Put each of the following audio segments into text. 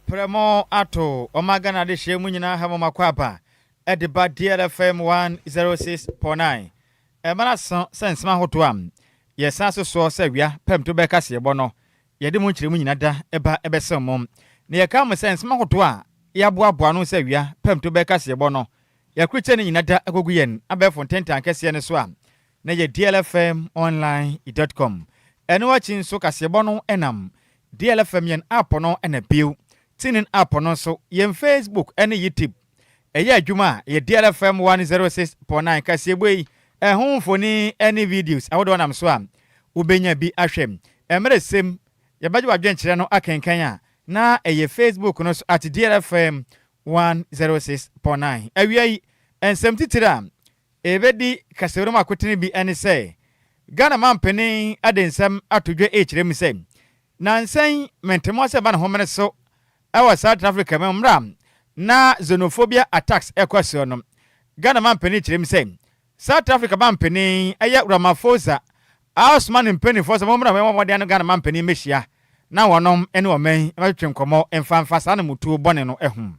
Prɛmo ato ɔma Ghana adehyeɛ mu nyinaa ha mo makɔ aba ɛde ba DLFM 106.9. Ɛmara so sɛ nsɛm ahodoɔ a yɛsan so soɔ sɛ wia pɛm to bɛka seɛbɔ no, yɛde mu nkyerɛmu nyina da ɛba ɛbɛsɛn mo. Na yɛka mo sɛ nsɛm ahodoɔ a yɛaboaboa no sɛ wia pɛm to bɛka seɛbɔ no, yɛakrukyɛ no nyina da agogu yɛn abɛɛfo ntentan kɛseɛ no so a na yɛ dlfmonline.com. Ɛno akyi nso, kaseɛbɔ no ɛnam DLFM yɛn app no, ɛna bio TuneIn app no nso, yɛn Facebook ɛne YouTube ɛyɛ adwuma a yɛ DLFM 106.9. Kaseɛbɔ yi ɛho mfoni ne videos ahodoɔ nam so a wobɛnya bi ahwɛ. Mmerɛ sɛm yɛbɛgye w'adwenkyerɛ no akenkan a na ɛyɛ Facebook no so @DLFM 106.9. Awia yi, nsɛm titiri a ɛbɛdi kaseɛbɔ mu akotene bi ne sɛ Ghana mampanin ade nsɛm ato dwa ɛrekyerɛ mu sɛ nansɛn mɛntɛmɔ sɛ ba ne homene so ɛwɔ South Africa mu mmerɛ na xenophobia attacks ɛkɔ soɔ no. Ghana mampanin kyerɛ mu sɛ South Africa mampanin ɛyɛ Ramaphosa asoma ne mpanimfoɔ sɛ mommra mɛmɔ mmɔden no Ghana mampanin mmɛhyia na wɔnom ne ɔman bɛtwetwe nkɔmmɔ mfamfa saa na mutuo bɔne no ho.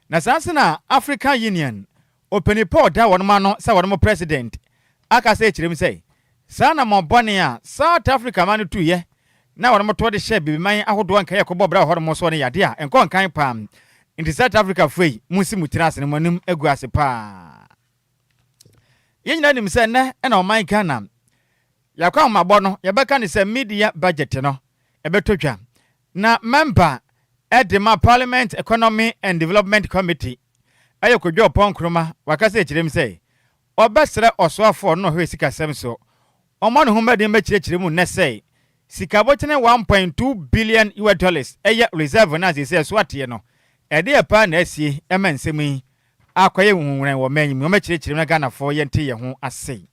Na saa nso na African Union ɔpanin Paul da wɔnom ano sɛ wɔnom president aka sɛ kyerɛ mu sɛ saa na mɔbɔne a South Africa ma no tuyɛ na wɔnom toɔ de hyɛ bibiman ahodoɔ nkaeɛ kɔbɔ bra wɔ hɔnom soɔ no yade a ɛnkɔ nkan paa. Nti South Africa foɔ yi, munsi mu tiri ase no, mo anim agu ase paa. Yɛn nyinaa nim sɛ nnɛ ɛna ɔman Ghana yɛakɔ ahomabɔ no, yɛbɛka ne sɛ mid-year budget no ɛbɛtɔ dwa, na member ɛde ma Parliament Economy and Development Committee ɛyɛ Kodwo Ɔpɔn Nkroma wakasa akyerɛ mu sɛ ɔbɛsrɛ ɔsoafoɔ no na ɔhwɛ sikasɛm so ɔmmɔ ne ho mmɔden bɛkyerɛkyerɛ mu nnɛ sɛ sika bɔkyene US$1.2 billion ɛyɛ reserve no a sɛ ɛso ateɛ no, ɛde yɛ paa na asie ɛma nsɛm yi akɔyɛ huhuran wɔ man yi mu. Ɔmɛkyerɛkyerɛ mu na Ghanafoɔ yɛnte yɛn ho ase.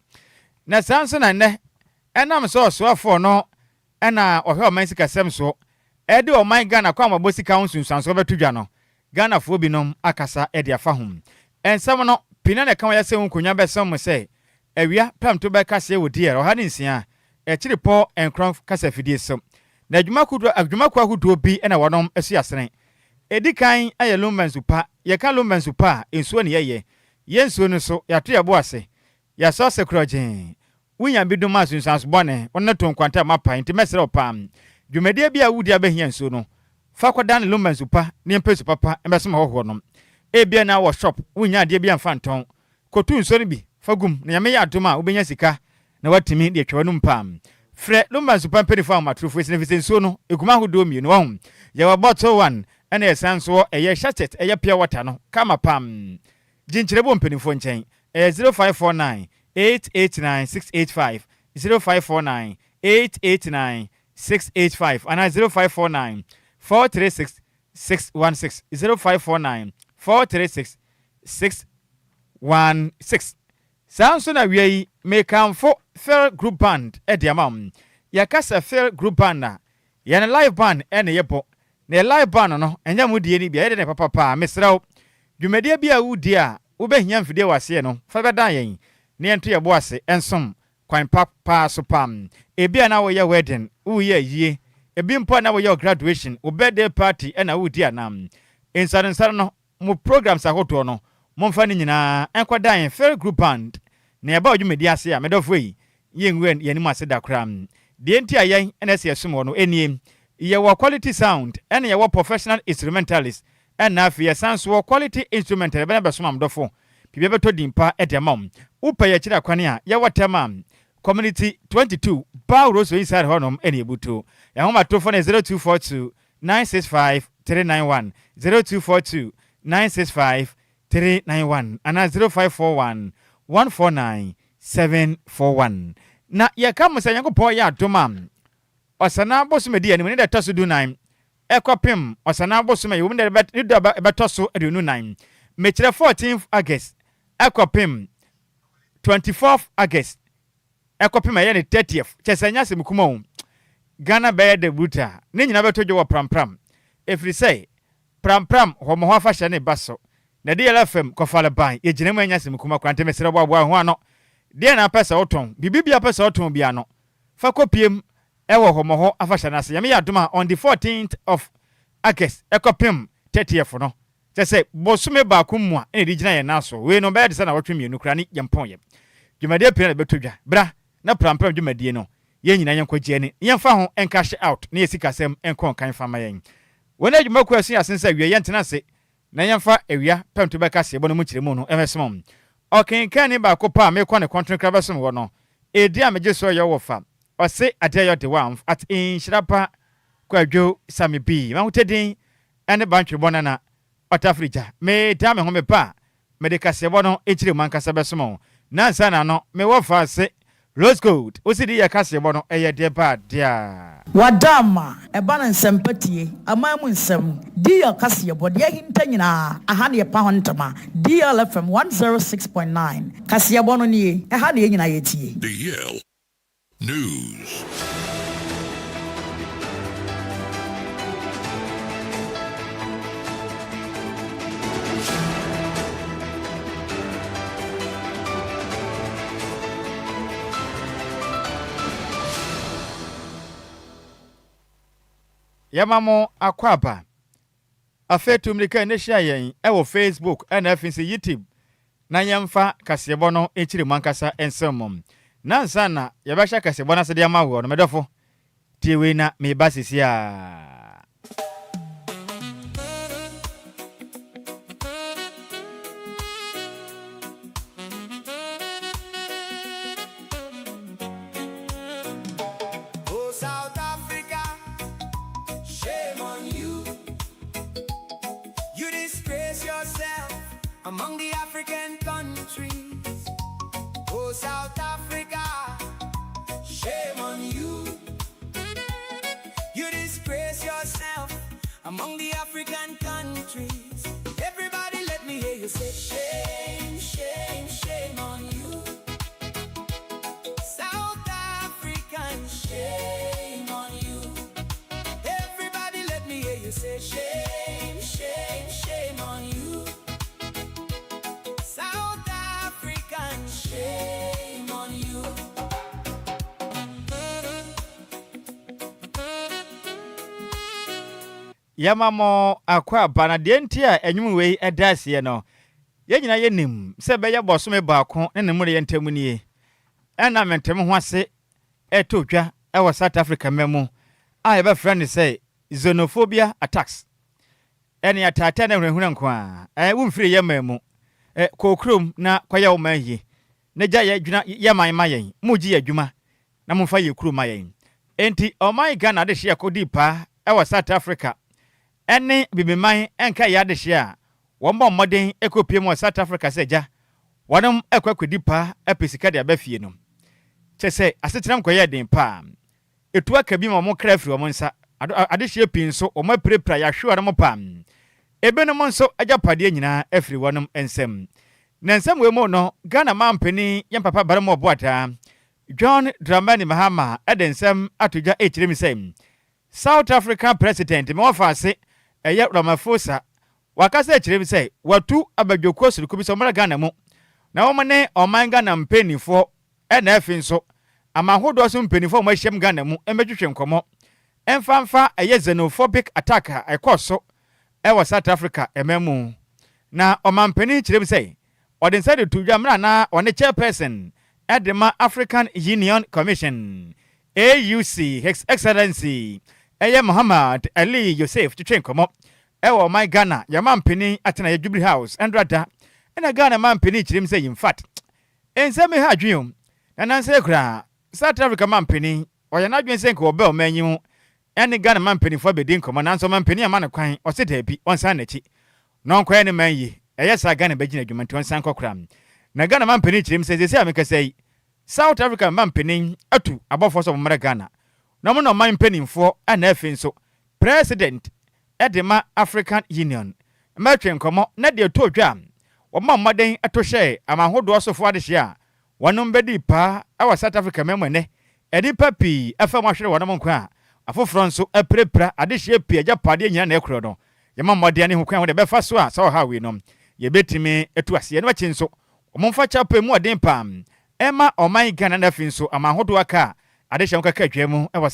Na saa nso na nnɛ ɛnam sɛ ɔsoafoɔ no ɛna ɔhwɛ ɔman sikasɛm so ɛde ɔman Ghana kɔ amabɔ sika ho nsunsuansoɔ bɛto dwa no, Ghanafoɔ binom akasa ɛde afa ho. Ɛnsɛm no pii na ɛka wɔyɛ sɛ ho nkonnwa bɛsɛm mo sɛ awia pɛmto bɛka seɛ wɔ DR 106 akyiri pɔ nkorɔn kasa fidie so. Na adwumakuo ahodoɔ bi ɛna wɔnom asi asene. Ɛdi kan ɛyɛ Lumba Nsupa. Yɛka Lumba Nsupa a, nsuo ne yɛyɛ yɛn nsuo no so yɛato yɛbo ase yɛasɔ ase korɔgyee. Wonya bi dom a sunsuanso bɔne wɔn to nkwanta ma pa. Nti mɛsrɛ wo paa, dwumadie bi a wodi abɛhia nsuo no, fa kɔda ne Lumba Nsupa ne mpɛ nsu papa mbɛsom ahɔhoɔ nom. Ebia na wɔ shop wonya adeɛ bi amfa ntɔn, kɔtu nsuo no bi fa gum na Nyame yɛ adom a wobɛnya sika na watumi de atwa w'anum paa. Frɛ Lumba Nsupa mpanimfoɔ ahomatorofo ɛsɛ sɛ nsuo no egum ahodoɔ mmienu wɔn yɛwɔ bottle one ɛna ɛsan so ɛyɛ sachet, ɛyɛ pure water no kama pam. Gye nkyerɛ bɔ mpanimfoɔ nkyɛn, ɛyɛ 0549 889 685, 0549 889 685 anaa 0549 436 616, 0549 436 616. Saa nso na wia yi mekamfo Phil Group Band ɛde ama wo. Yɛka sɛ Phil Group Band a, yɛn live band ɛne yɛbɔ na yɛ live band no ɛnyɛ mo die no bi, ɛyɛ de ne papapaa. Mesrɛ wo, dwumadie bi a wodi a wobɛhia mfidie wɔ aseɛ no, fa bɛdan yɛn na yɛnto yɛbo ase ɛnsom kwan pa paa so pam. Ebi a na woyɛ wedding, woyɛ ayie, ebi mpo a na woyɛ graduation, wo birthday party ɛna wodi anam nsare no, mo programs ahodoɔ no, momfa no nyinaa ɛnkɔda yɛn Phil Group Band. Na yɛba dwumadi ase a, medɔfo yi, yɛngu yɛn ase da koraa. Deɛ nti a yɛn ɛna ɛsɛ yɛsom wɔ no ɛnie: yɛwɔ quality sound, ɛna yɛwɔ professional instrumentalist, ɛna afei yɛsan so wɔ quality instrument ɛbɛn bɛsom amdɔfo biribi bɛtɔ din pa ɛde ama wo. Wopɛ yɛkyerɛ akwane a, yɛwɔ tɛm a Community 22 Bow Roso inside hɔnom ɛne ebutu. Ɛhomatofo no 0242 965 391, 0242 965 391 anaa 0541 149 741. Na yɛka mo sɛ Nyankopɔn yɛ adom a, ɔsana bosom adi anim ne da ɛtɔ so 14 ɛkɔpem ɔsana bosom a yɛwɔ mu ne da ɛbɛtɔ so 24, mekyerɛ 14 August ɛkɔpem 24 August ɛkɔpem ɛyɛ ne 30th, kyɛ sɛ ɛnyɛ asɛm kuma o. Ghana bɛyɛ de brutal ne nyinaa bɛtɔ dwa wɔ Prampram, ɛfiri sɛ Prampram hɔmɔhɔ afahyɛ ne ba so na de yɛlɛ fam kɔfale ban yɛgyina mu. Ɛnyɛ asɛm kuma kora, nti mesrɛ boaboa ho ano. Deɛ na apɛ sɛ wotɔn biribi bi apɛ sɛ wotɔn bia no, fa kɔpiem ɛwɔ hɔmɔhɔ afahyɛ no ase. Nyame yɛ adom a, on the 14th of August kɔpem 30th no, kyerɛ sɛ bosome baako mua na yɛde gyina yɛn nan so. Wei no bɛyɛ te sɛ nnawɔtwe mmienu koraa ne yɛmpɔn yɛ. Dwumadie pii na ɛbɛtɔ dwa. Bra na prampram dwumadie no, yɛn nyinaa yɛnkɔgye ani na yɛmfa ho ncash out na yɛn sikasɛm nkɔ nkan mfa mma yɛn. Wei ne adwumakuo a ɛso yɛn asen sɛ awia yɛntena ase na yɛmfa awia pɛnto bɛka seɛbɔ no mu nkyerɛmu no mmɛsom wo. Ɔkenkanni baako pɛ a mekɔ ne kɔntene koraa bɛsom wɔ no. Edin a megye soɔ yɛ Wɔfa. Ɔse adeɛ yɛ ɔde wa at nhyira pa Kwadwo Sammy B. M'ahotɛ din ne Bantwebɔ Nana Ɔtafiri Gya. Meda me ho me ba a, mede kaseɛbɔ no nkyerɛmu ankasa bɛsom wo. Nansa na no, me wɔfa se Rose Gold, wo se di yɛ kaseɛbɔ no ɛyɛ deɛ ba deɛ a. Wada ama ɛba no nsɛmpa tie, aman mu nsɛm, DL kaseɛbɔ, deɛ ahinta nyinaa, aha na yɛpa ho ntama, DL FM 106.9, kaseɛbɔ no nie, ɛha na yɛn nyinaa yɛtie. DL News. Yɛma mo akwaaba. Afei tu mmirika na hyia yɛn wɔ Facebook na afei nso YouTube na yɛmfa kaseɛbɔ no nkyerɛ mu ankasa nsɛm mu. Na ansa na yɛbɛhyɛ kaseɛbɔ no ase de ama woɔ no, me dɔfo, tie wei na meba seesei ara. Oh South Africa, shame on you. You disgrace yourself among the African countries. Oh South Africa, shame on you. You disgrace yourself among the African countries. Everybody let me hear you say shame, shame, shame on you. South African, shame on you. Everybody let me hear you say shame, shame, shame on you. South African, shame on you. Yɛma mo akwaaba, na deɛ nti a ɛnwom wei da aseɛ no, yɛn nyinaa yɛnim sɛ bɛyɛ bɔsome baako ne ne mmerɛyɛ ntam nie, ɛna mente me ho ase ɛtɔ dwa wɔ South Africa mma mu a yɛbɛfrɛ no sɛ xenophobia attacks, ɛne ataataa ne ahunahuna nko ara, ɛɛ womfiri yɛn man mu, ɛ kɔ kurom na kɔyɛ wo man yie, na gya yɛ adwuna yɛ man ma yɛn, mogye yɛ adwuma na momfa yɛ kuro ma yɛn. Enti ɔman Ghana adehyeɛ kɔdii paa wɔ South Africa ne Bibiman nkaeɛ adehyeɛ a wɔbɔɔ mmɔden kɔpie mu wɔ South Africa sɛ agya wɔnom kɔ akɔdi paa apɛ sika de aba fie no. Kyerɛ sɛ asetenam kɔyɛɛ den paa. Etu aka bi ma wɔn kra afiri wɔn nsa. Adehyeɛ pii nso wɔn apirapira yɛahwe wɔnom paa. Ebinom nso agyapadeɛ nyinaa afiri wɔnom nsam. Na nsɛm wei mu no Ghana manpanin yɛn papa Barima Ɔboataa John Dramani Mahama de nsɛm ato dwa rekyerɛ mu sɛ South Africa President ma wɔfa ase ɛyɛ Ramaphosa wakasa akyerɛ mu sɛ watu abadwokuo soronko bi sɛ wɔmmra Ghana mu na wɔn ne ɔman Ghana mpaninfoɔ ɛna afei nso aman hodoɔ so mpaninfoɔ a wɔahyiam Ghana mu mmɛtwetwe nkɔmmɔ mfa mfa ɛyɛ xenophobic attack a ɛkɔɔ so ɛwɔ South Africa ɛman mu. Na ɔmanpanin kyerɛ mu sɛ Ɔde nsa de to dwa mmerɛ a na ɔne Chairperson de ma African Union Commission, AUC, His Excellency ɛyɛ Mohammad Ali Yousef twetwe nkɔmmɔ ɛwɔ ɔman Ghana yɛn mampanin atenaeɛ Jubilee House ɛndra da ɛna Ghana mampanin kyerɛ mu sɛ infact nsɛm yi ha adwene o na nansa yi koraa South Africa mampanin ɔyɛ n'adwene sɛ nka ɔbɛ ɔman yi mu ɛne Ghana mampanimfoɔ abɛdi nkɔmmɔ nanso ɔmampanin amma no kwan ɔse daabi ɔnsan n'akyi na ɔnkɔyɛ ne man yie, ɛyɛ saa a Ghana bɛgyina adwuma nti ɔnsan nkɔ koraa. Na Ghana mampanin kyerɛ mu sɛ seesei a mekasa yi, South Africa mampanin atu abɔfoɔ sɛ wɔmmra Ghana na wɔne ɔman mpanimfoɔ ɛna afei nso President de ma African Union mmɛtwe nkɔmmɔ na deɛ ɛtɔɔ dwa a wɔbɔɔ mmɔden to hyɛɛ aman hodoɔ sofoɔ adehyeɛ a Wɔnom bɛdii paa wɔ South Africa man mu ɛnnɛ. Nnipa pii afa mu ahwere wɔnom nkwa a afoforɔ nso apirapira, adehyeɛ pii, agyapadeɛ nyinaa na ɛkorɔ no. Yɛmmɔ mmɔden ne hu kwan a wɔde bɛfa so a saa ɔhaw wei nom yɛbɛtumi atu aseɛ. Ɛno akyi nso wɔmfa kyɛwpɛ mu ɔden paa mma ɔman Ghana na afei nso aman ahodoɔ aka a adehyeɛ ho kaka atwa mu wɔ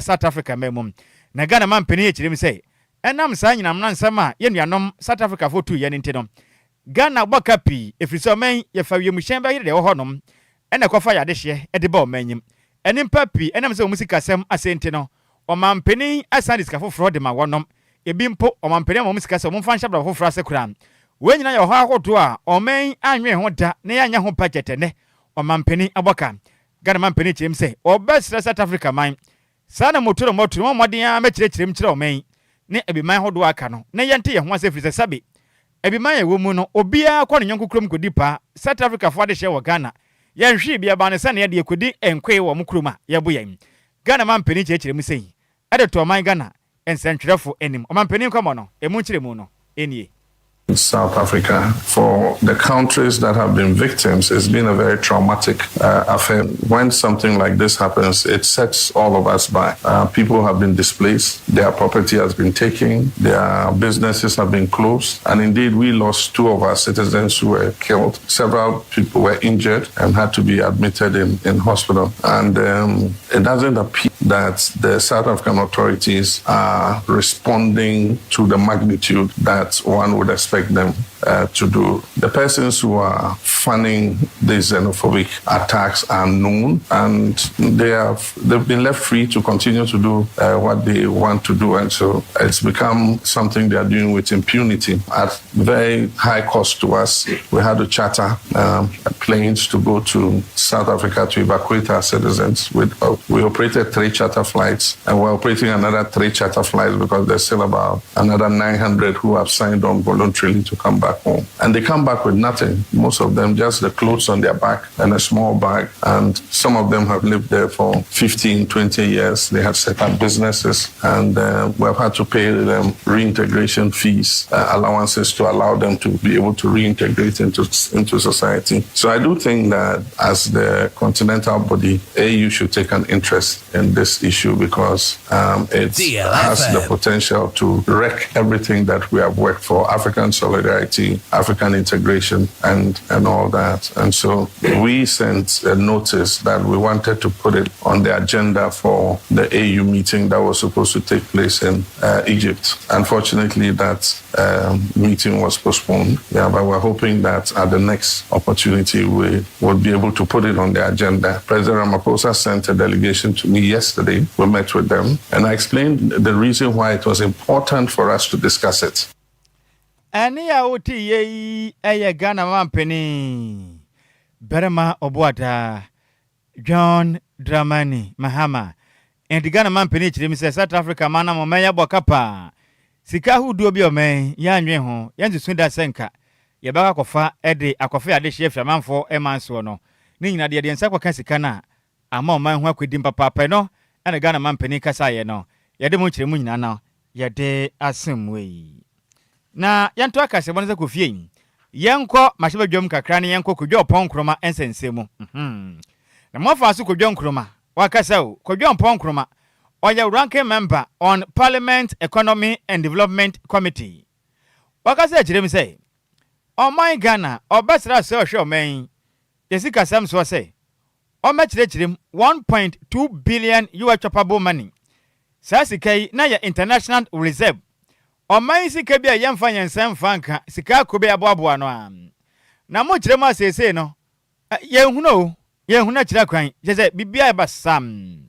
South Africa man mu. Na Ghana manpanin akyerɛ mu sɛ. Ɛnam saa anyinam no nsɛm a yɛn nuanom South Africafoɔ tuiɛ no nti no, Ghana bɔ ka pii ɛfiri sɛ ɔman yi yɛfa wiemhyɛn bɛyere deɛ ɛwɔ hɔnom na ɛkɔfa yɛn adehyeɛ de ba ɔman yi mu. Nnipa pii ɛnam sɛ wɔn sikasɛm asɛe nti no, ɔmanpanin asan de sika foforɔ de ma wɔnom. Ebi mpo, ɔmanpanin ama wɔn sika sɛ wɔmfa nhyɛ abrabɔ foforɔ ase koraa. Wei nyinaa yɛ ɔhaw ahodoɔ a ɔman yi annwene ho da na yɛanyɛ ho budget ɛnnɛ ɔmanpanin abɔ ka. Ghana manpanin kyerɛ mu sɛ ɔbɛsrɛ South Africa man Saa na moto no moto no, mommɔ mmɔden ara mɛkyerɛkyerɛ mu kyerɛ ɔman yi ne Abiman ahodoɔ a aka no, na yɛnte yɛn ho ase ɛfiri sɛ sɛbe Abiman a yɛwɔ mu no, obiara kɔ ne yɔnko kurom kɔdi paa. South Africafoɔ adehyeɛ wɔ Ghana, yɛnhwee bi, ɛbaa no sɛdeɛ deɛ yɛkɔdi nkoe wɔ wɔn kurom a, yɛbo yɛn. Ghana manpanin kyerɛkyerɛ mu sei de to ɔman Ghana nsɛntwerɛfoɔ anim. Ɔmanpanin nkɔmmɔ no, ɛmu nkyerɛmu no nie. South Africa. For the countries that have been victims, it's been a very traumatic affair. When something like this happens, it sets all of us back. People have been displaced, their property has been taken, their businesses have been closed, and indeed we lost two of our citizens who were killed. Several people were injured and had to be admitted in, in hospital. And it doesn't appear that the South African authorities are responding to the magnitude that one would expect them to do. The persons who are funding these xenophobic attacks are known and they've been left free to continue to do what they want to do. And so it's become something they are doing with impunity at very high cost to us. We had to charter planes to go to South Africa to evacuate our citizens. We operated three charter flights and we're operating another three charter flights because there's still about another 900 who have signed on voluntarily to come back home. And they come back with nothing. Most of them just the clothes on their back and a small bag. And some of them have lived there for 15, 20 years. They have set up businesses and we have had to pay them reintegration fees, allowances to allow them to be able to reintegrate into society. So I do think that as the continental body, AU should take an interest in this issue because it has the potential to wreck everything that we have worked for: African solidarity, African integration, and all that. And so we sent a notice that we wanted to put it on the agenda for the AU meeting that was supposed to take place in Egypt. Unfortunately, that meeting was postponed. Yeah, but we're hoping that at the next opportunity we will be able to put it on the agenda. President Ramaphosa sent a delegation to me yesterday. We met with them, and I explained the reason why it was important for us to discuss it. Ɛne a wote yɛ yi ɛyɛ Ghana mampanin barima ɔboadaa John Dramani Mahama. Enti Ghana mampanin kyerɛ mu sɛ South Africa ma nam ɔman yɛbɔ ka paa, sika ahodoɔ bi a ɔman yɛanwen ho, yɛnsusu da sɛ nka yɛbɛkɔ akɔfa de akɔfa yɛ adehyeɛ afiri amanfoɔ ɛman soɔ no ne nyinaa deɛ, deɛ nsa kɔka sika no a ama ɔman ho akɔdi mpapaapa no. Ɛna Ghana mampanin kasaeɛ no, yɛde mu nkyerɛ mu nyinaa no yɛde asɛm mu yi na yɛnto akasɛbɔ no sɛ kɔfie yi yɛnkɔ mahyɛbadwam kakra ne yɛnkɔ Kodwo Ɔpɔn Nkroma nsɛnsɛm mu. Na mmɔfa so Kodwo Nkroma wakasa o. Kodwo Ɔpɔn Nkroma ɔyɛ ranking member on Parliament Economy and Development Committee. Wakasa akyerɛ mu sɛ ɔman Ghana ɔbɛsra sɛ ɔhwɛ ɔman yi yɛsi kasɛm soɔ sɛ ɔmɛkyerɛkyerɛ mu 1.2 billion US choppable money. Saa sika yi na yɛ international reserve, ɔman yi sika bi a yɛmfa yɛn nsa mfa nka, sika akɔ bi aboaboa no a na mokyerɛ mu aseesei no yɛnhunu o, yɛnhunu akyerɛ kwan kyɛ sɛ biribiara ɛba sam.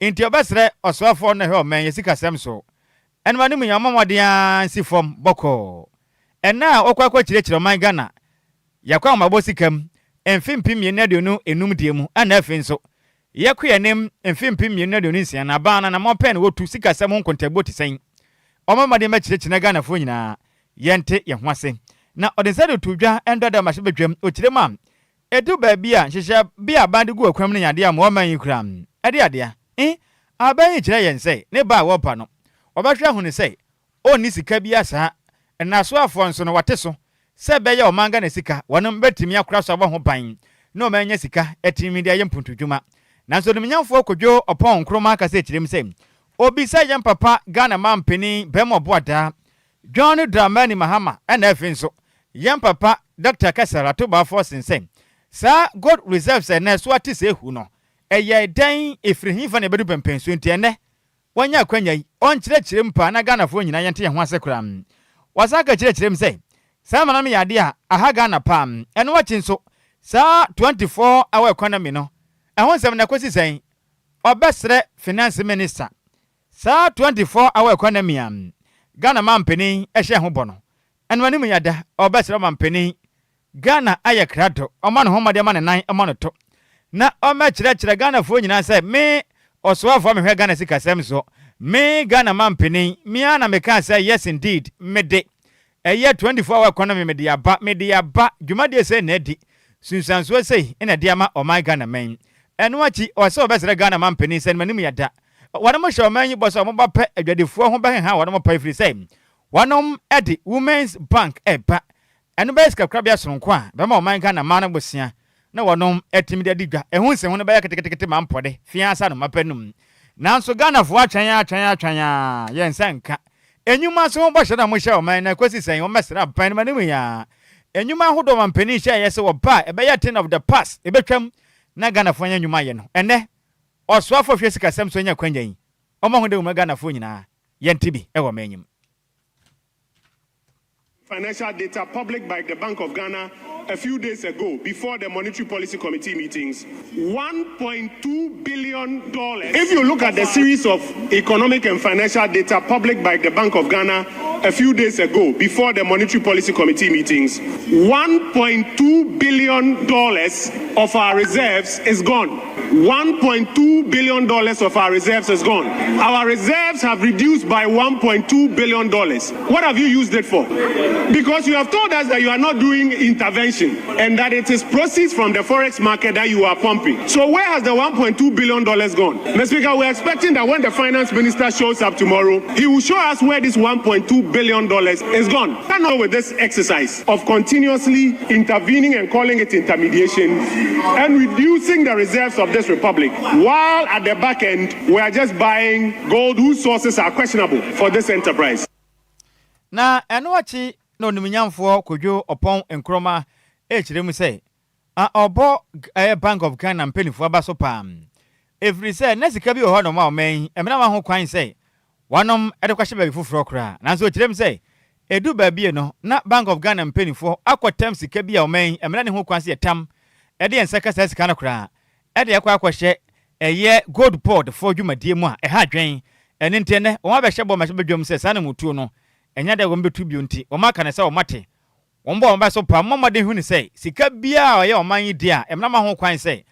Nti ɔbɛsrɛ ɔsoafoɔ no hwɛ ɔman yɛ sikasɛm so ɛnoma no mu yɛn ɔmɔmmɔden a nsi fam bɔkɔɔ. Ɛna a ɔkɔ akɔkyerɛkyerɛ ɔman Ghana yɛkɔ ahomabɔ sika mu mfe 2025 deɛ mu, ɛna afei nso yɛkɔ yɛnim mfe 2026 na aban no anammɔn pɛn na wɔtu sikasɛm ho nkontabuo te sɛn. Ɔmɔmmɔden bɛkyerɛkyerɛ na Ghanafoɔ nyinaa yɛnte yɛn ho ase. Na ɔde nsa de to dwa ɛndɔda mahyɛ badwam ɔkyerɛ mu a ɛdu baabi a nhyehyɛ bi a aban de gu akwan mu no nyadeɛ a ma ɔman yi kura ɛde adeɛ aban yi kyerɛ yɛn sɛ ne ba a wɔpa no ɔbɛhwɛ ahunu sɛ ɔnni sika bi asaa nnasoafoɔ nso no wɔte so sɛ ɛbɛyɛ ɔman Ghana sika wɔnom bɛtumi akora so abɔ ho ban na ɔman anya sika atumi de ayɛ mpuntudwuma. Nanso onimnyamfoɔ Kodwo Ɔpɔn Nkroma akasa akyerɛ mu sɛ obisa yɛn papa Ghana mampanin bɛrima ɔboadaa John Dramani Mahama, ɛna afei nso yɛn papa Dr. Cassiel Ato Baah Forson sɛ saa gold reserves ɛnɛ so ate sɛ ehu no ɛyɛ dɛn, ɛfiri hefa na ɛbɛdu pɛmpɛnsuo? Nti ɛnɛ Wanya akwanya yi, ɔnkyerɛkyerɛ mu paa na Ghanafoɔ nyinaa yɛnte yɛn ho ase koraa. Wasan ka kyerɛkyerɛ mu sɛ, saa mmara no yɛ adeɛ a aha Ghana paa. Ɛno akyi nso, saa 24 hour economy no, ɛho nsɛm no ɛkɔsi sɛn? Ɔbɛsrɛ Finance Minister, saa 24 hour economy a Ghana mampanin hyɛɛ ho bɔ no, ɛno anim yɛ da, ɔbɛsrɛ ɔmampanin Ghana ayɛ krado, ɔmmɔ ne ho mmɔden mma ne nan mmɔ no to, na ɔmmɛkyerɛkyerɛ Ghanafoɔ nyinaa sɛ me ɔsoafoɔ a mehwɛ Ghana sikasɛm soɔ, me Ghana mampanin, me ara na mekaa sɛ yes indeed, mede ɛyɛ 24 hour economy mede aba, mede aba, dwumadie sei na adi, sunsuansoɔ sei na ɛde ama ɔman Ghana man. Ɛno akyi, ɔsɛ ɔbɛsrɛ Ghana mampanin sɛ ne m'anim yɛ da. Wɔnom hyɛ ɔman yi bɔ sɛ wɔn ba pɛ adwadifoɔ ho bɛheha wɔnom pa ɛfiri sɛ wɔnom de Women's Bank ɛba. Ɛno bɛyɛ sikakorabea sononko a ɛbɛma ɔman Ghana mmaa no bosea na wɔnom atumi de adi dwa. Ɛho nsɛnhu no bɛyɛ ketekete ma mpɔde, feaa sɛ anoma pɛ num. Nanso Ghanafoɔ atwɛn ara atwɛn ara atwɛn ara, yɛn nsa nka. Nnwuma so ho bɔhyɛ no a wɔhyɛɛ ɔman no ɛkɔsi sɛn? Wɔmmɛsra aban no mu anim yi ara. Nnwuma ahodoɔ a ɔmanpanin hyɛeɛ sɛ wɔba a ɛbɛyɛ thing of the past, ɛbɛtwam na Ghanafoɔ anya nnwuma ayɛ no, ɛnnɛ ɔsoafoɔ a ɔhwɛ sikasɛm so anya akwanya yi, ɔmmɔ ho dawuro mma Ghanafoɔ nyinaa yɛnte bi wɔ ɔman yi mu. Financial data public by the Bank of Ghana a few days ago before the Monetary Policy Committee meetings, $1.2 billion. If you look at the series of economic and financial data public by the Bank of Ghana a few days ago before the Monetary Policy Committee meetings, $1.2 billion of our reserves is gone. $1.2 billion of our reserves is gone. Our reserves have reduced by $1.2 billion. What have you used it for? Because you have told us that you are not doing intervention and that it is proceeds from the forex market that you are pumping. So where has the $1.2 billion gone? Mr. Speaker, we're expecting that when the finance minister shows up tomorrow, he will show us where this $1.2 billion is gone. Cannot with this exercise of continuously intervening and calling it intermediation and reducing the reserves of this republic, while at the back end, we are just buying gold whose sources are questionable for this enterprise. Na ɛno akyi na Onimunyamfoɔ Kojo Oppong Nkrumah rekyerɛ mu sɛ, a ɔbɔ ɛyɛ Bank of Ghana mpaninfoɔ aba so paa ɛfiri sɛ na sika bi wɔ hɔ nom a ɔman yi mmara ma ho kwan sɛ wɔnom de kɔhyɛ baabi foforɔ koraa. Nanso ɔkyerɛ mu sɛ ɛduru baabi no na Bank of Ghana mpaninfoɔ akɔtam sika bi a ɔman yi mmara nni ho kwan sɛ yɛtam de yɛn nsa ka saa sika no koraa de akɔ akɔhyɛ ɛyɛ Gold Board foɔ dwumadie mu a ɛha adwen. Ɛno nti ɛnnɛ wɔn abɛhyɛ bɔ mmarahyɛbadwam sɛ saa anamotuo no ɛnyɛ adeɛ a wɔn bɛtu bio nti wɔn aka no sɛ wɔn ate. Wɔbɔ wɔn ba so pa, wɔmmɔ mmɔden hu no sɛ sika biara a ɔyɛ ɔman yi dea a, mmara ma ho kwan sɛ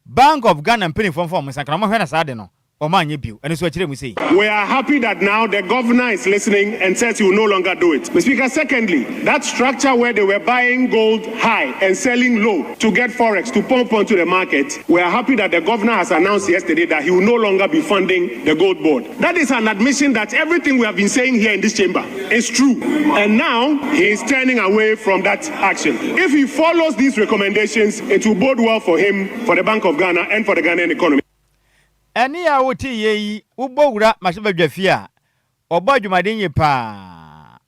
Bank of Ghana mpanimfoɔ mfa wɔn nsa nka na wɔhwɛ na saa ade no wɔanyɛ bio. Ɛno nso ɛkyerɛ mu sei. We are happy that now the governor is listening and says he will no longer do it. Mister Speaker, secondly, that structure where they were buying gold high and selling low to get forex to pump onto the market, we are happy that the governor has announced yesterday that he will no longer be funding the gold board. That is an admission that everything we have been saying here in this chamber is true. And now he is turning away from that action. If he follows these recommendations, it will bode well for him, for the Bank of Ghana, and for the Ghanaian economy. Ɛnne a wote yɛ yi, wobɔ wura mmarahyɛbadwafie a, ɔbɔ adwumaden yie paa.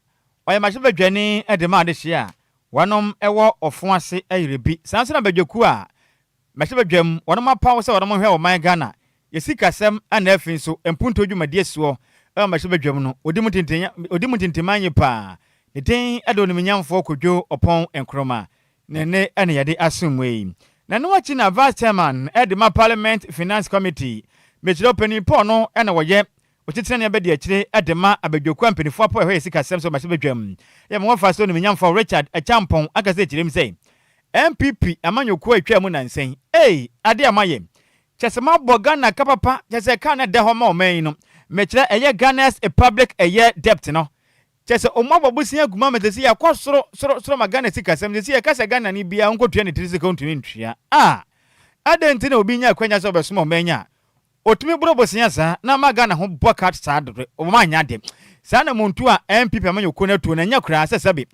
Ɔyɛ mmarahyɛbadwani de ma adehyeɛ a wɔnom wɔ ɔfo ase ayere bi. Saa nso na badwakuo a Mmarahyɛbadwam, wɔnom apaw sɛ wɔnom nhwɛ ɔman Ghana yɛ sikasɛm ɛna afei nso mpuntuo dwumadie soɔ ɛwɔ mmarahyɛbadwam no, ɔdi mu tenten ɔdi mu tintiman yie paa. Ne din ɛde Onimnyamfoɔ Kojo Oppong Nkrumah. Ne nne ɛna yɛde asom mo yi. Na ɛno akyi na Vice Chairman ɛde ma Parliament Finance Committee, Mekyerɛ Ɔpanin Paul no ɛna wɔyɛ Otitenani abadiakyire de ma abadwakuo a mpaninfoɔ apaw ɛhɔ yɛ sikasɛm sɛ mmarahyɛbadwam yɛ ma wɔfa so Onimnyamfoɔ Richard Acheampong akasa akyerɛ mu sɛ NPP amanyɔkuo a ɛtwaa mu nansa yi ei adeɛ a moayɛ kyerɛ sɛ moabɔ Ghana ka papa kyerɛ sɛ ka no ɛda hɔ ma ɔman yi no mekyerɛ ɛyɛ Ghana's public ɛyɛ debt no kyerɛ sɛ ɔmo abɔ bosea agu mu ama sɛsei akɔ soro soro soro ma Ghana sikasɛm sɛsei yɛka sɛ Ghanani biara ɔnkɔtua ne tiri sika ɔntumi ntua a adɛn nti na obi nya akwanya sɛ ɔbɛsom ɔman yi a Otumi boro bosea saa na ama Ghana ho bɔ ka saa dodo wɔn anyɛ ade saa na montu a NPP amanyɔkuo no atuo no ɛnyɛ koraa sɛ sɛbe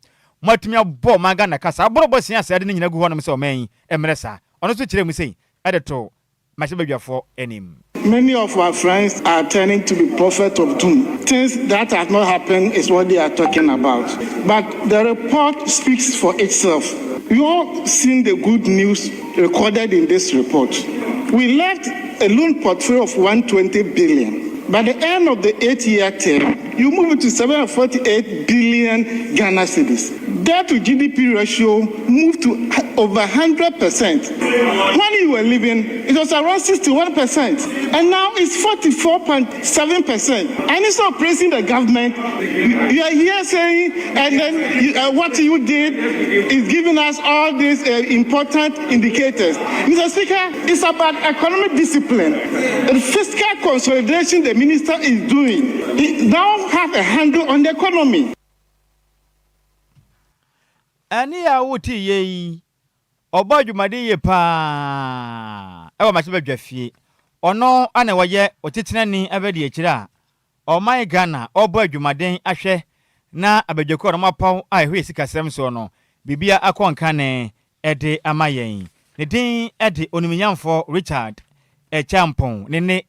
moatumi abɔ ɔman Ghana ka saa boro bosea saa de no nyina gu hɔnom sɛ ɔman yi mmrɛ saa ɔno nso kyerɛɛ mu sei de too mmarahyɛbadwafoɔ anim. Many of our friends are turning to be prophets of doom. Things that have not happened is what they are talking about. But the report speaks for itself. You all seen the good news recorded in this report. We left a loan portfolio of 120 billion. By the end of the 8-year term, you move it to 748 billion Ghana cedis. Debt to GDP ratio moved to over 100%. When you were leaving, it was around 61%, and now it's 44.7%. And instead of praising the government, you are here saying, and then you, what you did is giving us all these important indicators. Mr. Speaker, it's about economic discipline and fiscal consolidation the minister is doing. He now have a handle on the economy. Ɛnne a wote yɛ yi, ɔbɔ adwumaden yie paa ɛwɔ mmarahyɛbadwa fie. Ɔno ana wɔyɛ ɔtitenani abadiakyire a ɔman Ghana ɔbɔ adwumaden ahwɛ na abadwakuo a wɔn apaw a ɛhwɛ sikasɛm soɔ no, biribia akɔ nkane ɛde ama yɛn. Ne din ɛde Onimnyamfoɔ Richard Acheampong ne ne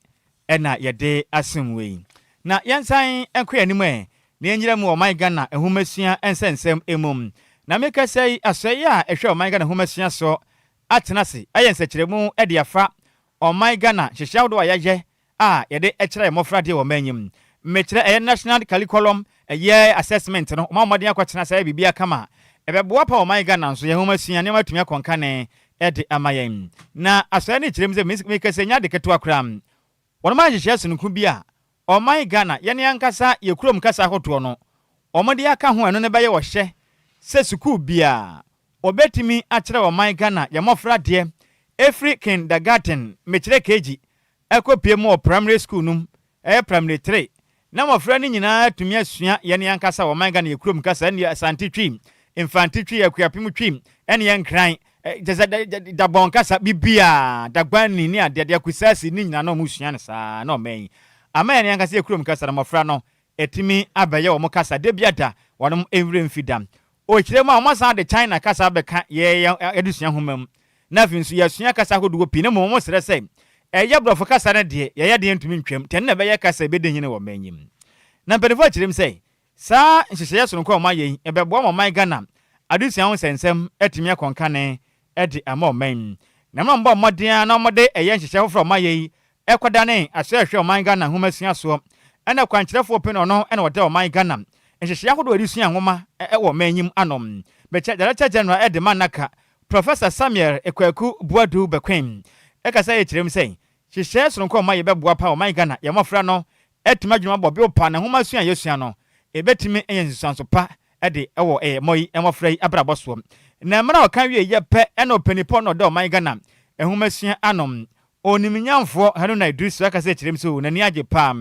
ɛna yɛde asem wei. Na yɛnsan nkɔ yɛn anim ɛ na yɛnyina mu ɔman Ghana nhomasua nsɛnsɛm emu. Na mekasa yi, asɔeɛ a ɛhwɛ ɔman Ghana nhomasua so atena ase ayɛ nsɛkyerɛmu de afa ɔman Ghana nhyehyɛ ahodoɔ a yɛayɛ a yɛde kyerɛ mmɔfra deɛ wɔ ɔman yi. Mekyerɛ ɛyɛ national curriculum, ɛyɛ assessment no, ɔma mmɔden akɔtena sɛ biribi akama ɛbɛboa pa ɔman Ghana nso yɛn nhomasua nneɛma atumi akɔnkane ɛde ama yɛn. Na asɔeɛ no kyerɛ mu sɛ mekasa nya de ketewa koraa, wɔn ma nhyehyɛ sononko bi a ɔman Ghana yɛne ankasa yɛ kurom kasa ahodoɔ no wɔde aka ho. Ɛno no bɛyɛ wɔhyɛ sɛ sukuu biara wɔbɛtumi akyerɛ ɔman Ghana yɛn mmɔfra deɛ ɛfiri kindergarten, mekyerɛ KG, ɛkɔ pie mu wɔ primary school no mu, ɛyɛ primary 3, na mmɔfra no nyinaa atumi asua yɛne ankasa ɔman Ghana yɛ kurom kasa, ɛne Asante Twi, Mfante Twi, Akuapem Twi, ɛne yɛn Nkran, kyɛ sɛ Dabɔn kasa bibiaa, Dagbani ne adeade, Akusasi ne nyinaa na ɔmo sua no saa. Na ɔman yi ama yɛne ankasa yɛ kurom kasa no, mmɔfra no ɛtumi abɛyɛ wɔn kasa da bi ada wɔn nwura mfi da. Ɔkyerɛ mu a, wɔn asan de China kasa abɛka yɛyɛ adesua nhoma mu, na afei nso yɛasua kasa ahodoɔ pii. Na mmom wɔn srɛ sɛ ɛyɛ Borɔfo kasa no deɛ, yɛyɛ deɛ ntumi ntwam tɛn na ɛbɛyɛ kasa ɛbɛdi hene wɔ mman yi mu. Na mpanimfoɔ akyerɛ mu sɛ saa nhyehyɛeɛ sononko a wɔn ayɛ yi ɛbɛboa ma ɔman Ghana adesua ho nsɛnsɛm atumi akɔnkane de ama ɔman yi. Na mma mbɔ mmɔden a na wɔde ɛyɛ nhyehyɛeɛ foforɔ a wɔn ayɛ yi ɛkɔdane asɛ ɛhwɛ ɔman Ghana nhoma sua soɔ, ɛna kwankyerɛfoɔ pɛ no, ɔno ɛna wɔda ɔman Ghana nhyehyɛeɛ ahodoɔ a yɛde sua nwoma ɛwɔ ɔman yi mu anom, bɛkyɛ Director General ɛde ma NaCCA, Professor Samuel Kwaku Buadu Bɛkwen, ɛkasa yɛ kyerɛ mu sɛ hyehyɛeɛ sononko a ɔma yɛbɛboa pa ɔman Ghana yɛn mmɔfra no ɛtumi adwuma bɔ bio pa na nhoma sua a yɛsua no ɛbɛtumi ɛyɛ nsusuanso pa ɛde ɛwɔ ɛyɛ mmɔ yi mmɔfra yi abrabɔ soɔ. Na mmerɛ a ɔka wie yɛ pɛ, ɛna ɔpanipɔ na ɔda ɔman Ghana nhoma sua anom, Onimnyamfoɔ Haruna Iddrisu, akasa kyerɛ mu sɛ n'ani agye paa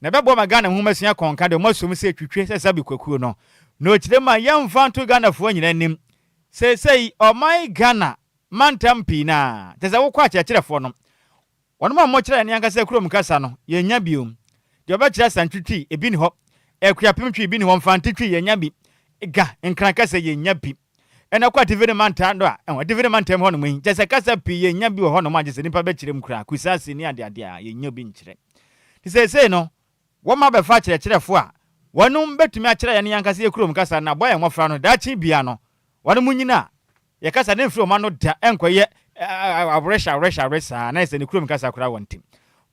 na ɛbɛboa ma Ghana nhoma sua kɔnka deɛ ɔmo asom sɛ twitwe sɛ sabi kwakuo no. Na ɔkyerɛ mu a, yɛmfa nto Ghanafoɔ nyinaa anim, seesei ɔman Ghana mantam pii naa kyɛ sɛ wokɔ akyerɛkyerɛfoɔ no, wɔn a wɔkyerɛ ne ankasa kurom kasa no, yɛnya biom. Deɛ ɔbɛkyerɛ Asantwe ebi ni hɔ, Akuapem Twi bi ni hɔ, Mfante Twi yɛnya bi, Ga Nkran kasa yɛnya bi. Ɛna kɔ atifi ne mantam do a, ɛwɔ atifi ne mantam hɔ nom yi, kyɛ sɛ kasa pii yɛnya bi wɔ hɔ nom a, kyɛ sɛ nipa bɛkyerɛ mu koraa, Kusaasi ne adeade a, yɛnya bi nkyerɛ. Te seesei no, wɔn abɛfa akyerɛkyerɛfoɔ a wɔnom bɛtumi akyerɛ yɛn ankasa yɛ kurom kasa na abɔ yɛn mmɔfra no daakye bia no wɔn mu nyina a yɛkasa ne mfiri wɔn ano da ɛnkɔyɛ awerɛhyɛ awerɛhyɛ awerɛ saa na yɛ sɛ ne kurom kasa koraa wɔn ntim.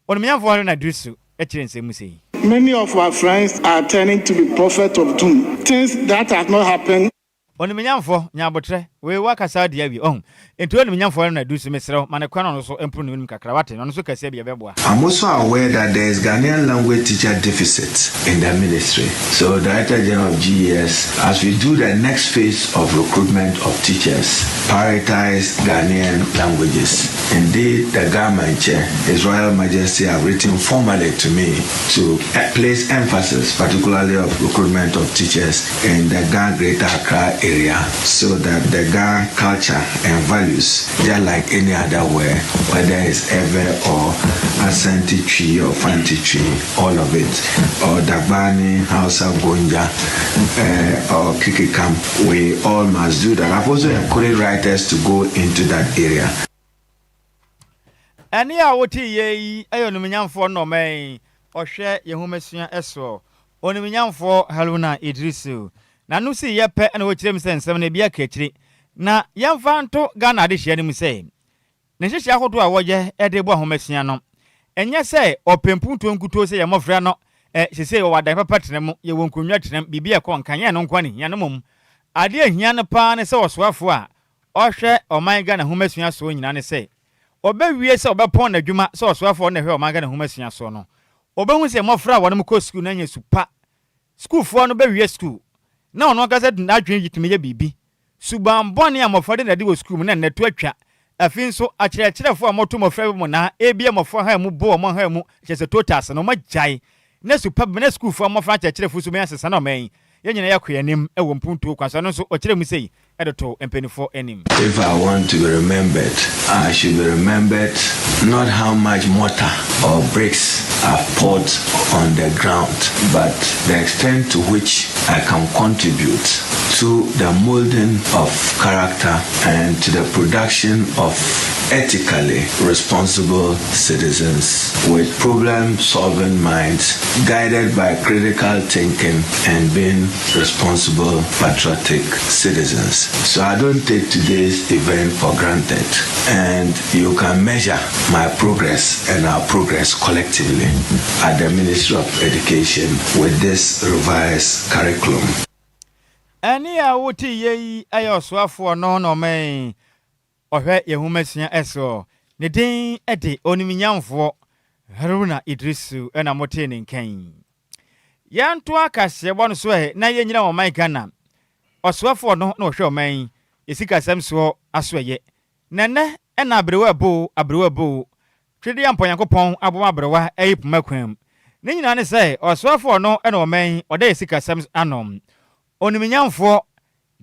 Onimnyamfoɔ Haruna Iddrisu akyerɛ nsɛm mu sɛ yi. Many of our friends are turning to be prophets of doom. Things that have not happened. Onimnyamfoɔ nyabotrɛ wei wakasa adi awie ɔhu nti onimnyamfoɔ Haruna Iddrisu, mesrɛ ma ne kwan ɔno so mpono ne anim kakra wate ɔno so kɛseɛ bi ɛbɛboa. I'm also aware that there is Ghanaian language teacher deficit in the ministry. So, Director General of GES, as we do the next phase of recruitment of teachers, prioritize Ghanaian languages. Indeed, the Ga Mantse, His Royal Majesty, have written formally to me to place emphasis, particularly of recruitment of teachers in the Ga Greater Accra area, so that the Ga culture and values, just like any other where, whether it's Ewe or Asante Twi or Fanti Twi, all of it, or Dagbani, Hausa, Gonja, or Kikikam, we all must do that. I've also encouraged writers to go into that area. Ɛne a wote yɛ yi ɛyɛ onimnyamfoɔ nnɔmɛn ɔhwɛ yɛn nhomasua ɛsoɔ, Onimnyamfoɔ Haruna Iddrisu. N'ano si yɛ pɛ ɛna wɔkyerɛ mu sɛ nsɛm no ebi aka akyiri. Na yɛmfa nto Ghana adehyia no mu sɛ ne nhyehyɛ ahodoɔ a wɔyɛ de bɔ ahomasua no, Ɛnyɛ sɛ ɔpɛ mpuntuo nkutoo sɛ yɛn mmɔfra no ɛ, seesei wɔwɔ adan papa tena mu, yɛwɔ nkonnwa tena mu, biribi a ɛkɔ nka, ɛnyɛ ɛno nko ara na ɛhia no mmom adeɛ a ɛhia no pa ara ne sɛ ɔsoafoɔ a ɔhwɛ ɔman Ghana nhomasua soɔ nyinaa ne sɛ ɔbɛwie sɛ ɔbɛpɔn n'adwuma sɛ ɔsoafoɔ a ɔno na ɛhwɛ ɔman Ghana nhomasua soɔ no, ɔbɛhu sɛ mmɔfra a wɔnom kɔ sukuu no anya su pa. Sukuufoɔ no bɛwie sukuu na ɔno ankasa de n'adwene tumi yɛ biribi. Suban bɔne a mmɔfra de no adi wɔ sukuu mu no nnɛ to atwa. Afei nso, akyerɛkyerɛfo a wɔto mmɔfra bi mmonnaa, ebia mmɔfra ha mu bo wɔn ha mu, kyerɛ sɛ totals no, wɔagyae. Na su pa bɛn na sukuufo a mmɔfra akyerɛkyerɛfo su bɛn asesa na ɔman yi, yɛn nyinaa yɛakɔ yɛn anim wɔ mpuntuo kwan so? Ɛno nso, ɔkyerɛɛ mu sei de too mpanyimfo anim. If I want to be remembered, I should be remembered not how much mortar or bricks I've poured on the ground, but the extent to which I can contribute to the molding of character and to the production of ethically responsible citizens with problem solving minds guided by critical thinking and being responsible patriotic citizens. So I don't take today's event for granted and you can measure my progress and our progress collectively at the Ministry of Education with this revised curriculum. Ɛnne a wote yɛ yi yɛ ɔsoafoɔ no na ɔmɛn ɔhwɛ yɛn nhomasua soɔ. Ne din de Onimnyamfoɔ Haruna Iddrisu na motee ne nka yi. Yɛntoa kaseɛbɔ no so ɛ na yɛnnyina ɔman Ghana. Ɔsoafoɔ no na ɔhwɛ ɔman yi sikasɛm soɔ asoɛyɛ. Na nnɛ na aberewa ɛbo o, aberewa ɛbo o, Twedeɛ ampa Onyankopɔn abom aberewa ayi poma kwan mu. Ne nyinaa ne sɛ ɔsoafoɔ no na ɔman yi ɔda yɛ sikasɛm ano. Onimnyamfoɔ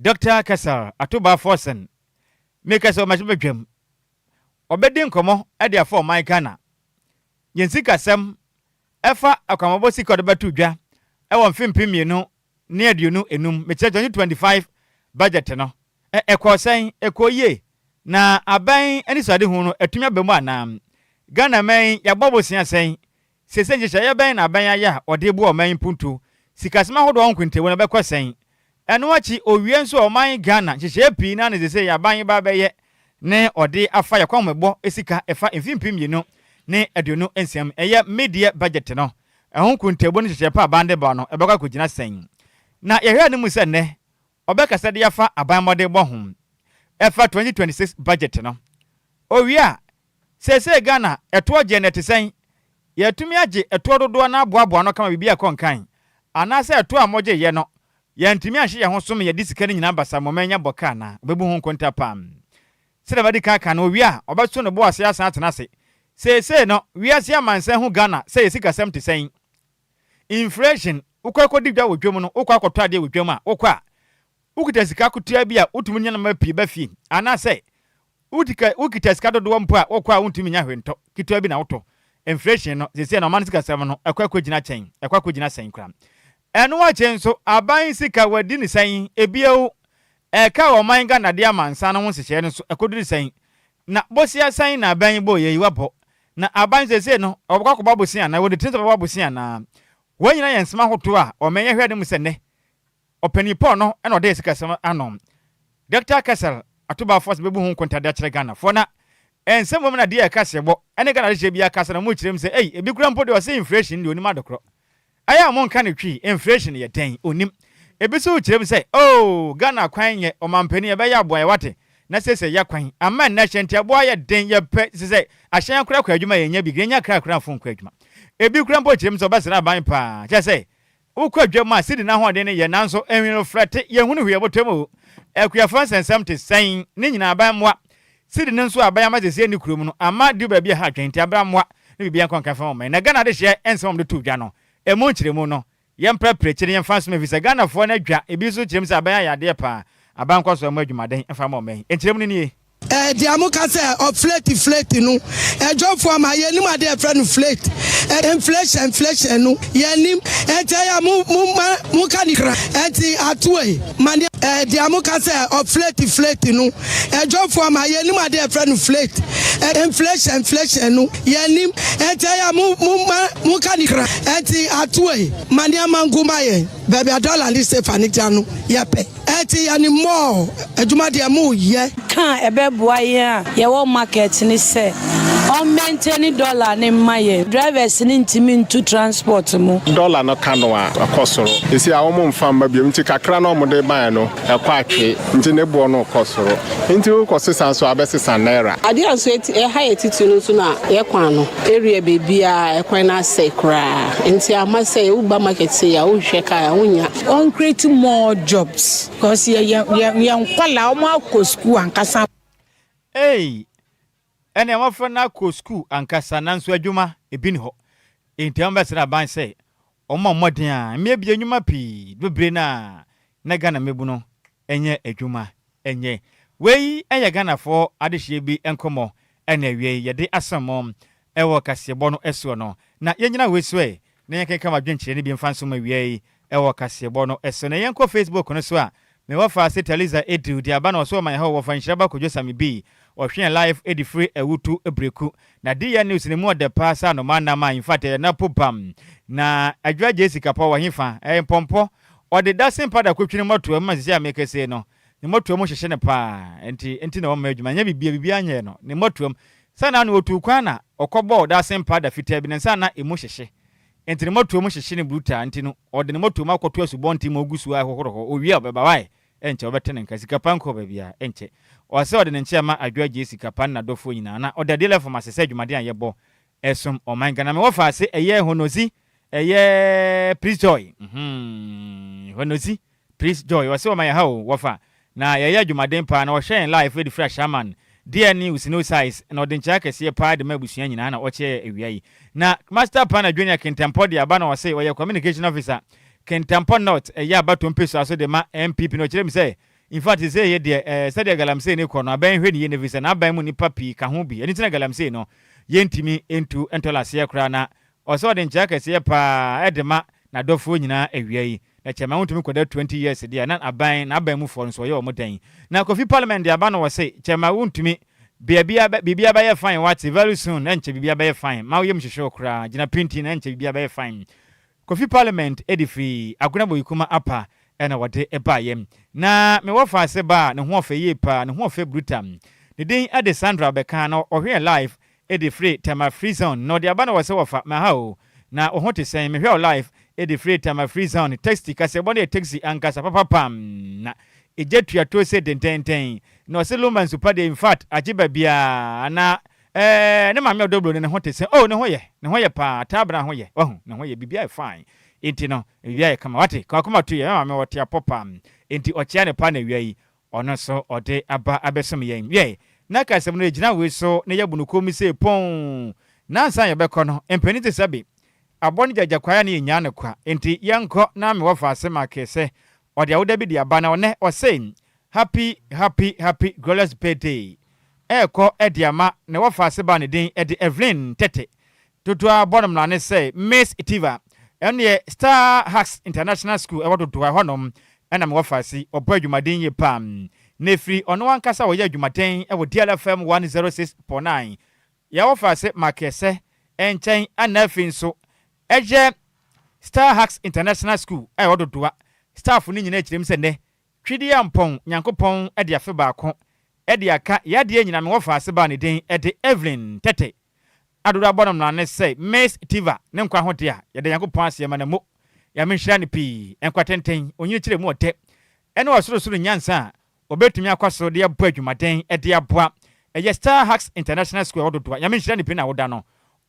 Dɔkta Cassel Atoba Forson meka sɛ ɔmmɛhyɛ badwam. Ɔbɛdi nkɔmmɔ de afa ɔman Ghana yɛn sikasɛm ɛfa akwammɔbɔ sika a ɔde bɛto dwa wɔ mfe 2025, mekyerɛ 2025 budget no, ɛ, ɛkɔɔ sɛn? Ɛkɔɔ yie? Na aban anisoadehu no atumi aba mu anaa? Ghana man yi, yɛabɔ bosea sɛn? Seesei nhyehyɛeɛ bɛn na aban ayɛ a ɔde reboa ɔman yi mpuntuo? Sikasɛm ahodoɔ ho nkontabuo no ɛbɛkɔ sɛn? Ɛno akyi, owie nso a ɔman Ghana nhyehyɛeɛ pii no ara na seesei aban yi ba abɛyɛ ne ɔde afa yɛn akwanhommɔbɔ sika ɛfa mfe 2026 mu, ɛyɛ mid-year budget no, ɛho nkontabuo ne nhyehyɛeɛ pa a aban de ba no, ɛbɛkɔ akɔgyina sɛn? Na yɛhwɛ anim sɛ nnɛ ɔbɛkasa de afa aban mmɔdenbɔ ho ɛfa 2026 budget no. Owie a, Seesei Ghana ɛtoɔ gyeɛ no ɛte sɛn? Yɛatumi agye ɛtoɔ dodoɔ no aboaboa ano kama biribi akɔ nkan? Anaasɛ ɛtoɔ a mogyeeɛ no yɛantumi anhye yɛn ho so ma yɛde sika no nyinaa basa mmom anya bɔ ka anaa? Ɔbɛbu ho nkonta paa. Sɛdeɛ madi kan aka no, ɔwie a ɔbɛto ne bo ase asan atena ase. Seesei no wiase amansan hu Ghana sɛ yɛn sikasɛm te sɛn? Inflation, wokɔ akɔdi dwa wɔ dwam no, wokɔ akɔtɔ adeɛ wɔ dwam a, wokɔ a, wokita sika ketewa bi a wotumi nya nneɛma pii ba fie, anaasɛ wokita sika dodoɔ mpo a wokɔ a wontumi nya hwee ntɔ, ketewa bi na wotɔ. Inflation no, seesei no ɔman no sikasɛm no, ɛkɔ akɔgyina kyɛn, ɛkɔ akɔgyina sɛn koraa. Ɛno akyi nso, aban sika wɔadi no sɛn? Ebio, ɛka a ɔman Ghana de ama nsa no ho nhyehyɛeɛ no nso, ɛkɔduru sɛn? Na bosea sɛn na aban yi bɔeɛ yi? Wabɔ. Na aban seesei no, ɔbɛkɔ akɔbɔ abosea anaa? Wɔ ne tirim sɛ ɔbɛbɔ abosea anaa? Wei nyinaa yɛ nsɛm ahodoɔ a ɔman yi ahwɛ anim sɛ nnɛ Ɔpanin Paul no na ɔda yɛn sikasɛm ano. Dɔkta Cassel Atoba Forson bɛbu ho nkonta de akyerɛ Ghanafoɔ. Na nsɛm wɔ mu na deɛ ɛka sɛ bɔ ne Ghana adehyeɛ biara kasa na wɔkyerɛ mu sɛ ei ebi koraa mpo deɛ ɔse inflation deɛ ɔnim adekorɔ. Ɛyɛ a monka no twi inflation yɛ dɛn ɔnim. Ebi nso kyerɛ mu sɛ oh Ghana kwan nyɛ ɔmanpanin ɛbɛyɛ aboa yɛ wate na seesei yɛ kwan ama nnɛ hyɛntiaboa ayɛ den yɛpɛ sɛ sɛ ahyɛn koraa kɔ adwuma yɛnnya bi yɛnnya kra koraa mfo nkɔ adwuma. Ebi koraa mpo kyerɛ mu sɛ ɔbɛsra aban paa kyerɛ sɛ Wokɔ dwam a, sidi no ahoɔden no yɛ, nanso nhwi no frɛte, yɛnhunu hwee ɛbɔtɔ mu o. Akuafoɔ nsɛnsɛm te sɛn? Ne nyinaa aban mmoa. Sidi no nso a aban ama seesei nni kurom no, ama du baabi a ɛha adwene, nti abra mmoa ne biribiara nkɔ nka mfa ma ɔman. Na Ghana adehyeɛ nsɛm a wɔde too dwa no, ɛmu nkyerɛmu no, yɛmprapra akyire na yɛmfa nsom efisɛ Ghanafoɔ no adwa, ebi nso kyerɛ mu sɛ aban ayɛ adeɛ paa, aban nkɔ so mmɔ adwumaden mfa mma ɔman yi. Nkyerɛmu no nie. Eh deɛ mo ka sɛ ɔflate flate no ɛdwɔfoɔ ama yɛnim adeɛ yɛfrɛ no flate eh inflation inflation no yɛnim ɛnti ɛyɛ a mo mo ma mo ka ne kra ɛnti atoe ma ne eh deɛ mo ka sɛ ɔflate flate no ɛdwɔfoɔ ama yɛnim adeɛ yɛfrɛ no flate eh inflation inflation no yɛnim ɛnti ɛyɛ a mo mo ma mo ka ne kra ɛnti atoe ma nneɛma ngu ma yɛn baabi a dollar ne sefa ne gya no yɛpɛ. Ɛte yɛne more adwuma deɛ mo yɛ. Ka a ɛbɛboa yɛn a yɛwɔ market ne sɛ. Ɔn maintain dollar no mma yɛn. Drivers no ntumi ntu transport mu. Dollar no ka no a, ɛkɔ soro. Seesei a wɔn mfa mma biom nti kakra no a wɔde baeɛ no ɛkɔ atwe nti ne boɔ no rekɔ soro. Nti wokɔ sesa nso a bɛsesa naira. Adeɛ a nso ɛha yɛ titiri no nso na yɛ kwan no area baabiara ɛkwan no asɛe koraa nti ama sɛ woba market sei a wohwehwɛ car a wonnya. Ɔn create more jobs cos yɛ yɛ yɛn nkwadaa wɔn akɔ school ankasa. Ei! Ɛnneɛ mmɔfra no akɔ sukuu ankasa nanso adwuma, ebi nni hɔ. Enti wɔbɛsrɛ aban sɛ wɔmmɔ mmɔden a mmiebie nnwuma pii bebree no a na Ghana mmabunu nyɛ adwuma nyɛ. Wei yɛ Ghanafoɔ adehyeɛ bi nkɔmmɔ na awiei yɛde asam mo wɔ kaseɛbɔ no soɔ no. Na yɛnnyina wei so ɛ na yɛnkenka w'adwenkyerɛ no bi mfa nsom awiei wɔ kaseɛbɔ no so. Na yɛnkɔ Facebook no so a, me wɔfa ase Taliza Edu de aba na ɔso ɔman ha o wɔfa nhyira ba Kojo Sami bi ɔhwe yɛn live de firi Awutu Breku. Na DN news no mu ɔdɛ paa sɛ anomaa nam a infact ɛyɛ napo bam. Na Adwoa Gyesi Kapɔ wɔ hefa? Ɛyɛ mpɔmpɔ. Ɔde dasen powder kotwi ne mmɔtoa mu ma sisi a mekasa yi no ne mmɔtoa mu hyehye no paa nti nti na ɔmma adwuma nyɛ bibia bibia nyɛɛ no ne mmɔtoa mu. Sɛ na ano otuu kwan na ɔkɔbɔɔ dasen powder fitaa bi ne nsa na emu hyehye Enti ne mmɔtoam hyehye no brutaa nti no, ɔde ne mmɔtoam akɔto asubɔnten mu a ogu so ara hohoro hɔ. Owie a, ɔbɛba. Why? Ɛnkyɛ, wobɛte ne nka. Sika pa nkɔɔ baabiara. Ɛnkyɛ. Ɔsɛ ɔde ne nkyea ma Adwoa gyee sika pa ne n'adɔfoɔ nyinaa. Na ɔda Dealer fam ase sɛ adwumaden a yɛbɔ som ɔman Ghana. Me wɔfa ase ɛyɛ Honozi, ɛyɛ Prince Joy. Mm-hmm. Honozi. Please Joy ɔse ɔma yɛ ha o wɔfa na yɛyɛ adwumaden paa na ɔhwɛ yɛn live de firi Ashaiman deɛ ne Usino size na ɔde nkyea kɛseɛ paa de ma abusua nyinaa na ɔkyɛ yɛ awia yi na Master Planner Junior Kintampɔ de aba na ɔse ɔyɛ Communication Officer Kintampɔ North ɛyɛ abatoɔ mpesua so de ma NPP na ɔkyerɛ mu sɛ infact sesei yɛ deɛ ɛɛ sɛdeɛ galamsey no kɔ no abɛn hwɛ ne yie na ɛfiri sɛ n'aban mu nnipa pii ka ho bi ɛno nti na galamsey no yɛntumi ntu ntɔlaseɛ koraa na Ɔsɛ ɔde nkyea kɛseɛ paa de ma n'adɔfoɔ nyinaa awia yi. Na kyɛma wontumi kɔda 20 years deɛ a na aban n'aban mu foɔ no nso ɔyɛ wɔn dɛn? Na Kofi Parliament de aba no ɔse kyɛma wontumi biabia biribiara bɛyɛ fine wate very soon ɛnkyɛ biribiara bɛyɛ fine ma wo yam hyehye wo koraa gyina pintin ɛnkyɛ biribiara bɛyɛ fine Kofi Parliament de firi Agona Boyikuma Upper ɛna wɔde baeɛ. Na me wɔfaase ba a ne ho ɔfɛ yie paa ne ho ɔfɛ bruta ne din de Sandra ɔbɛka na ɔhwɛ yɛn live de firi Tema free zone na ɔde aba na wɔsɛ wɔfa me aha o na wo ho te sɛn mehwɛ wo live de firi Tema free zone taxi kaseɛbɔ no yɛ taxi ankasa papapam na egya tua tuo se dendenden na ɔse Lumba nsupa deɛ infact agye babiaa na ɛɛ ne maame ɔdɔ broni ne ho te sɛn oh ne ho yɛ ne ho yɛ paa Taabena ho yɛ wahu ne ho yɛ biribiara yɛ fine enti no biribiara yɛ kama wate ka wakoma to yɛ me maame ɔte apɔ paa enti ɔkyea ne paa na awia yi Ɔno nso ɔde aba abɛsom yɛn. Wiɛ, na ka asɛm no gyina wei so na yɛabu no komm sei pɔnn. Na ansa na yɛbɛkɔ no, mpanin te sɛ be abɔ no gyagya kwae a na yɛnyaa no kwa. Enti yɛnkɔ na me wɔfa ase make sɛ ɔde awoda bi de aba na ɔnɛ ɔse Happy happy happy glorious birthday ɛrekɔ de ama ne wɔfa ase ba a ne din de Evelyn Tete Dodoɔ ara bɔ no mmrane sɛ Miss Tiva. Ɛno deɛ Star Hacks International School ɛwɔ Dodowa ɛhɔ nom ɛna mewɔ faase. Ɔbɔ adwumaden yie paa. Na ɛfiri ɔno ankasa ɔyɛ adwumaden ɛwɔ DLFM 106.9 yɛwɔ faase Makɛsɛ nkyɛn ɛna afei nso ɛyɛ Star Hacks International School a ɛwɔ Dodowa. Staff no nyinaa kyerɛ mu sɛ nnɛ Twedeampɔn Nyankopɔn de afe baako de aka yadeɛ nyinaa mewɔ faase baa ne din de Evelyn Tete Adodo abɔ no mmara ne sɛ Miss Tiva ne nkwa ho dea, yɛda Nyankopɔn ase yɛma no mo. Nyame nhyira no pii, nkwa tenten, onyini kyerɛ mu ɔdɛ, ɛne ɔsorosoro nyansa a ɔbɛtumi akɔ so de abɔ adwumaden de aboa ɛyɛ Star Hacks International School ɛwɔ Dodowa. Nyame nhyira no pii na woda no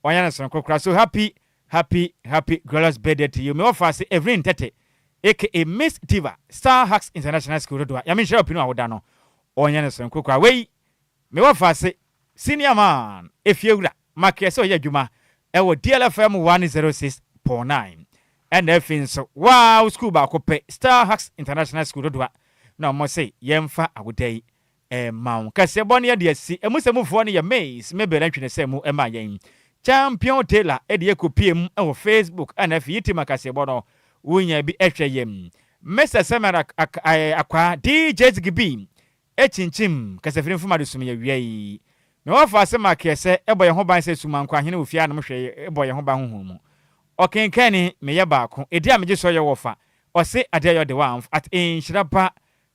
ɔnyɛ no soronko koraa. So happy happy happy glorious birthday to you me wɔfa ase Evelyn Tete aka Miss Tiva, Star Hacks International School Dodowa. Nyame nhyira wo pii na woda no ɔnyɛ no soronko koraa. Wei me wɔfa ase Senior man, Efiewura Makeɛ sɛ ɔyɛ adwuma wɔ DLFM 106.9 ɛna afei nso wow school baako pɛ Star Hacks International School Dodowa na wɔn se yɛmfa awoda yi mma wo. Kaseɛbɔ no yɛde asi emu sɛ mufoɔ no yɛ Miss Mabel Antwi ne sɛ mu ɛma yɛn Champion Taylor ɛde yɛ kɔpie mu wɔ Facebook ɛna afei Yitima kaseɛbɔ no wonya bi ɛhwɛ yɛn Mr. Samuel Akwaa DJ Ziggy Ekyinkyim kasafiri mfom adesum yɛ wia yi. Me wɔfa ase ma keɛsɛ bɔ yɛn ho ban sɛ sumanko ahene wɔ fie anom hwɛ bɔ yɛn ho ban honhom mu. Ɔkenkanni, meyɛ baako. Edi a megye sɔ yɛ wɔfa. Ɔse adeɛ yɛ ɔde wa amf at nhyira ba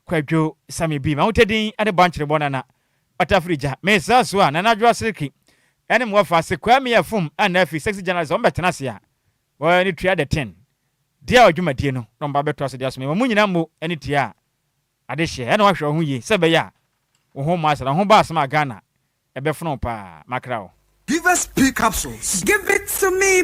Kwadwo Sami bi. M'ahotɛ din ne Bankyere bɔ Nana Ɔtafiri gya. Mesaa so a Nana Adwoa Seriki. Ɛne mo wɔfa se Kwame Afum ɛna afi sexy journalist wɔn bɛtena ase a wɔne ne tua the ten deɛ a dwumadie no na wɔn ba bɛtoa so de asom. Ɛma mo nyinaa mo ɛne tia a adehyeɛ ɛna wahwɛ wɔn ho yie sɛ ɛbɛyɛ a wo ho mmɔ asɛm na wo ho ba asɛm a Ghana ɛbɛfono paa makra wo. Give us P capsules. Give it to me.